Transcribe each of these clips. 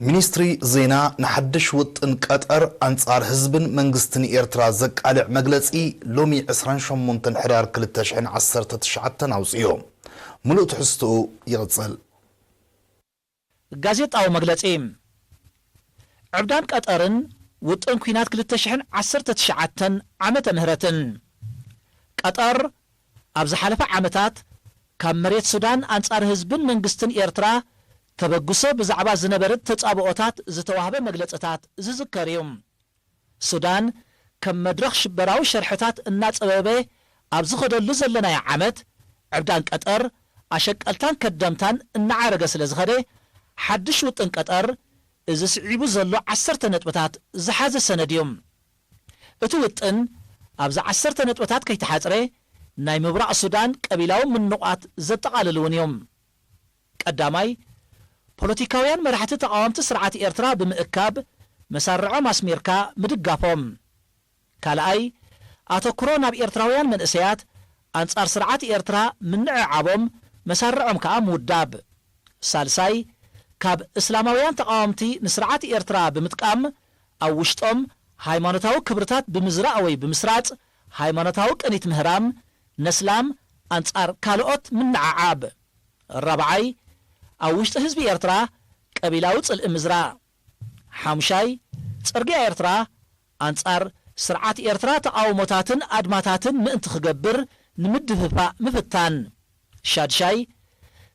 ሚኒስትሪ ዜና ንሓድሽ ውጥን ቀጠር ኣንጻር ህዝብን መንግስትን ኤርትራ ዘቃልዕ መግለጺ ሎሚ ዕስራን ሸሞንተን ሕዳር ክልተ ሽሕን ዓሰርተ ትሽዓተን ኣውጽዮ። ምሉእ ትሕዝትኡ ይቕጽል። ጋዜጣዊ መግለጺ። ዕብዳን ቀጠርን ውጥን ኲናት ክልተ ሽሕን ዓሰርተ ትሽዓተን ዓመተ ምህረትን። ቀጠር ኣብ ዝሓለፈ ዓመታት ካብ መሬት ሱዳን ኣንጻር ህዝብን መንግስትን ኤርትራ ተበግሶ ብዛዕባ ዝነበረት ተጻብኦታት ዝተዋህበ መግለጽታት ዝዝከር እዩ። ሱዳን ከም መድረኽ ሽበራዊ ሸርሕታት እናጸበበ ኣብ ዝኸደሉ ዘለናዮ ዓመት፣ ዕብዳን ቀጠር ኣሸቀልታን ከደምታን እናዓረገ ስለ ዝኸደ፣ ሓድሽ ውጥን ቀጠር እዚ ስዒቡ ዘሎ ዓሰርተ ነጥብታት ዝሓዘ ሰነድ እዩ። እቲ ውጥን ኣብዚ ዓሰርተ ነጥብታት ከይተሓጽረ፣ ናይ ምብራቕ ሱዳን ቀቢላዊ ምንቋት ዘጠቓልል እውን እዩ። ቀዳማይ፣ ፖለቲካውያን መራሕቲ ተቓወምቲ ስርዓት ኤርትራ ብምእካብ፣ መሳርዖም ኣስሚርካ ምድጋፎም። ካልኣይ፣ ኣተኩሮ ናብ ኤርትራውያን መንእሰያት ኣንጻር ስርዓት ኤርትራ ምንዕዓቦም፣ መሳርዖም ከኣ ምውዳብ። ሳልሳይ፣ ካብ እስላማውያን ተቓወምቲ ንስርዓት ኤርትራ ብምጥቃም፣ ኣብ ውሽጦም ሃይማኖታዊ ክብርታት ብምዝራእ ወይ ብምስራጽ፣ ሃይማኖታዊ ቅኒት ምህራም፣ ነስላም ኣንጻር ካልኦት ምንዓዓብ። ራብዓይ፣ ኣብ ውሽጢ ህዝቢ ኤርትራ ቀቢላዊ ጽልኢ ምዝራእ። ሓሙሻይ፣ ጽርግያ ኤርትራ ኣንጻር ስርዓት ኤርትራ ተቓውሞታትን ኣድማታትን ምእንቲ ክገብር ንምድፍፋእ ምፍታን። ሻድሻይ፣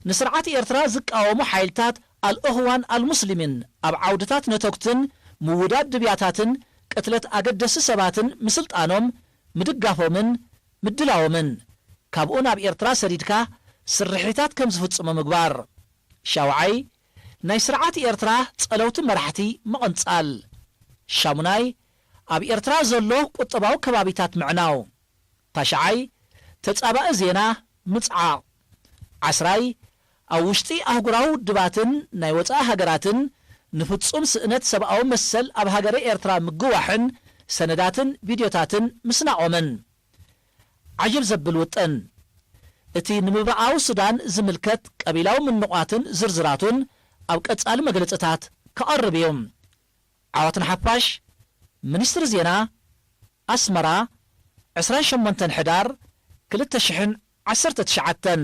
ንስርዓት ኤርትራ ዝቃወሙ ሓይልታት ኣልእኽዋን ኣልሙስሊሚን ኣብ ዓውድታት ነተጉትን ምውዳድ ድብያታትን ቅትለት ኣገደሲ ሰባትን ምስልጣኖም ምድጋፎምን ምድላዎምን፣ ካብኡ ናብ ኤርትራ ሰዲድካ ስርሒታት ከም ዝፍጽሙ ምግባር። ሻውዓይ፣ ናይ ስርዓት ኤርትራ ጸለውቲ መራሕቲ ምቕንጻል። ሻሙናይ፣ ኣብ ኤርትራ ዘሎ ቁጠባዊ ከባቢታት ምዕናው። ታሽዓይ፣ ተጻባኢ ዜና ምጽዓቕ። ዓስራይ፣ ኣብ ውሽጢ ኣህጉራዊ ውድባትን ናይ ወጻኢ ሃገራትን ንፍጹም ስእነት ሰብኣዊ መሰል ኣብ ሃገረ ኤርትራ ምግዋሕን ሰነዳትን ቪድዮታትን ምስናቖምን። ዓጀብ ዘብል ውጥን። እቲ ንምብራቓዊ ሱዳን ዝምልከት ቀቢላዊ ምንቋትን ዝርዝራቱን ኣብ ቀጻሊ መግለጽታት ክቐርብ እዩ። ዓወት ንሓፋሽ። ሚኒስትሪ ዜና፣ ኣስመራ፣ ዕስራን ሸሞንተን ሕዳር ክልተ ሽሕን ዓሰርተ ትሽዓተን።